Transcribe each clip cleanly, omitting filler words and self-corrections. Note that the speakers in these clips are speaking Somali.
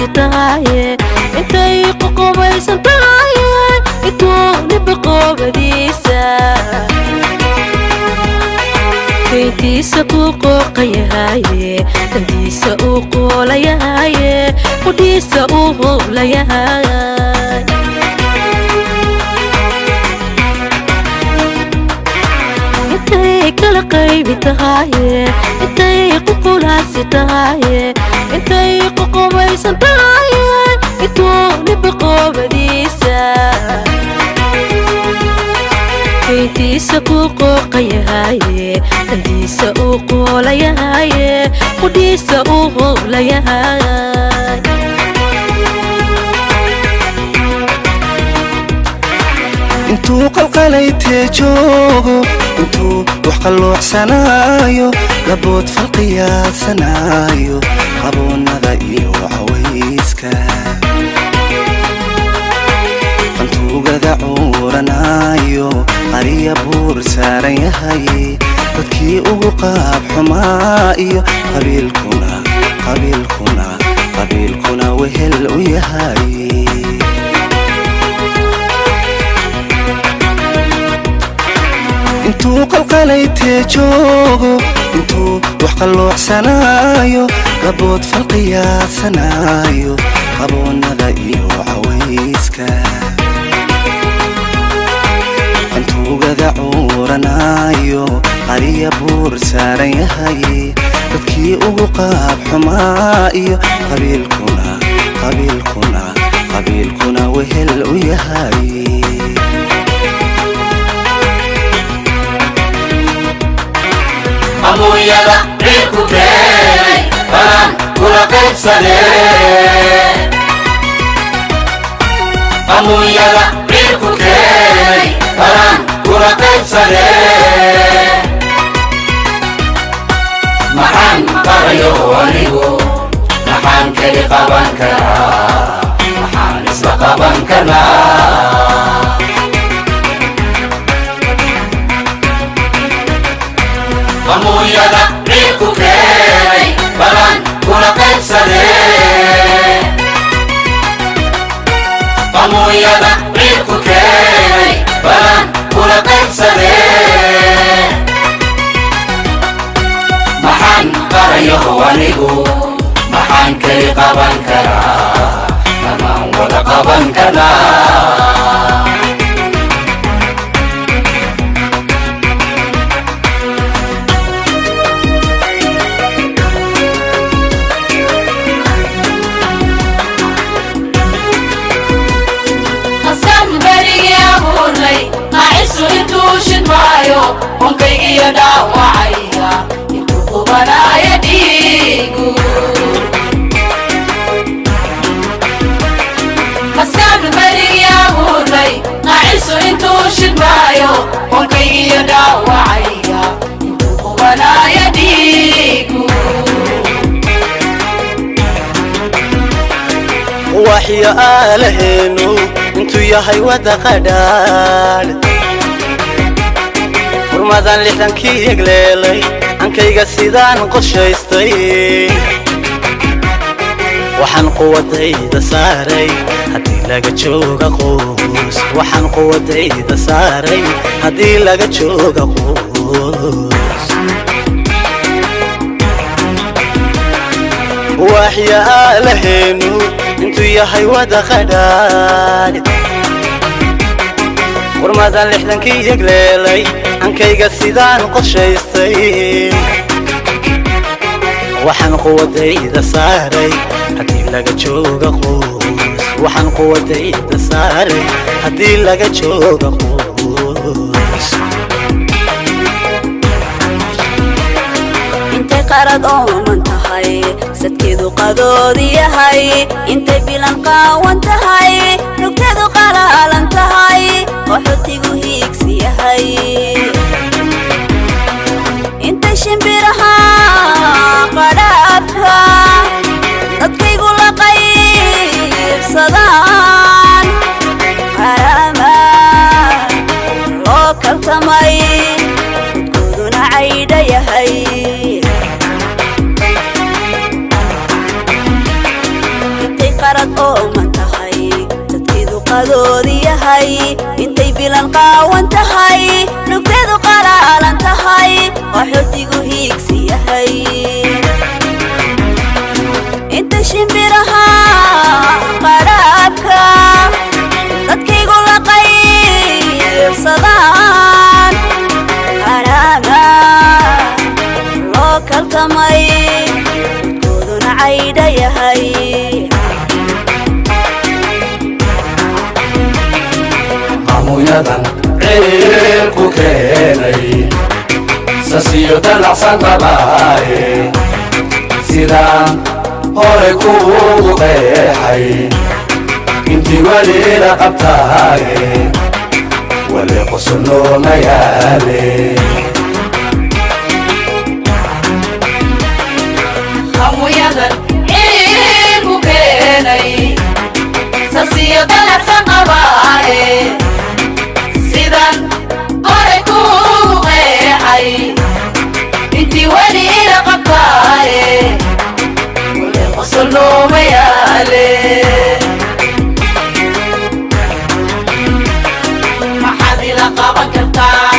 Qulqulaasi tahaye, intay qoqobaysan tahaye, intuu niba qoobadiisa kayntiisa ku qooqayahaye, dantiisa uu qoolayahaye, qudhiisa uu howlayahay. Intay kala qaybi tahaye, intay ququlaasi tahaye, intay qoqobaysan tahaye, intuu niba qoobadiisa kayntiisa ku qooqayahaye, dantiisa uu qoolayahaye, qudhiisa uu howlayahay. Intuu qalqalaytee joogo, intuu wax qalloocsanaayo, labood falqiyaadsanaayo, qaboonnada iyo cawayska, qantuugada cuuranaayo, qariya buur saaran yahay, dadkii ugu qaab xumaa iyo qabiilkuna, qabiilkuna, qabiilkuna wehel u yahay. Intuu qalqalaytee joogo, intuu wax qalloocsanaayo, labood falqiyaadsanaayo, qaboonnada iyo cawayska, qantuugada cuuranaayo, qariya buur saaran yahay, dadkii ugu qaab xumaa iyo qabiilkuna, qabiilkuna, qabiilkuna wehel u yahay. Qamuunyada ciilku keenay balaan kula qaybsadee. Qamuunyada ciilku keenay balaan kula qaybsadee. Maxaan qarayo anigu? Maxaan keli qaban karaa? Maxaan isla qaban karnaa? Qamuunyada ciilku keenay balaan kula qaybsadee. Qamuunyada ciilku keenay balaan kula qaybsadee. Maxaan qarayo anigu? Maxaan keli qaban karaa? Dhamaan wada qaban karnaa. Qaskan berigii abuurnay qaacisu intuu shidmaayo, honkaygiyo dhaawacayga intuu qubanaayo dhiigu. Qaskan berigii abuurnay qaacisu intuu shidmaayo, honkaygiyo dhaawacayga intuu qubanaayo dhiigu. Waxyo aalaheenu intuu yahay wada qadhaadh, hurmadan 60-kii yegleelay, ankayga sidaan qorshaystay, waxaan quwadayda saaray haddii laga jooga quus. Waxaan quwadayda saaray haddii laga jooga quus. Waxya aalaheenu intuu yahay wada qadhaadh, hurmadan 60-kii yegleelay, ankayga sidaan qorshaystay, waxaan quwadayda saaray haddii laga jooga quus. Waxaan quwadayda saaray haddii laga jooga quus. Intay qarad ooman tahay, sadkeedu qadoodi yahay, intay bilan qaawan tahay, rugteedu qalaalan tahay, oo xutigu hiigsi yahay, intay shimbiraha qadhaabka dadkaygu la qaybsadaan, qarama loo kaltamay, dadkooduna caydha yahay. Intay Qadoodi yahay, intay bilan qaawan tahay, nugteedu qalaalan tahay, qaxootigu hiigsi yahay, inta shimbiraha qaraabka dadkaygu la qaybsadaan, qaraaba loo kaltamay, kooduna caydha yahay. Qamuyadan ciilku keenay, sasiyo dalacsan qabaaye, sidaan horay kuugu qeexay, intii weli la qabtaaye, weli qosolnooma yaale. Qamuyadan ciilku keenay, sasiyo dalacsan qabaaye, sidan horay kuugu qeexay, intii weli ila qabtaaye, weli qosol nooma yaale. Maxaad ila qaban kartaa?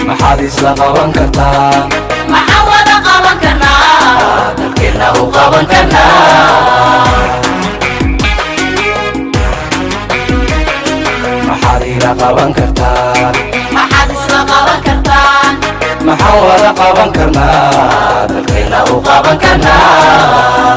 Maxaad isla qaban kartaa? Maxaan wada qaban karnaa? Dalkeenna u qaban karnaa. Maxaad ila qaban kartaa? Maxaad isla qaban kartaan? Maxaan wada qaban karnaa? Dalkeenna u qaban karnaa.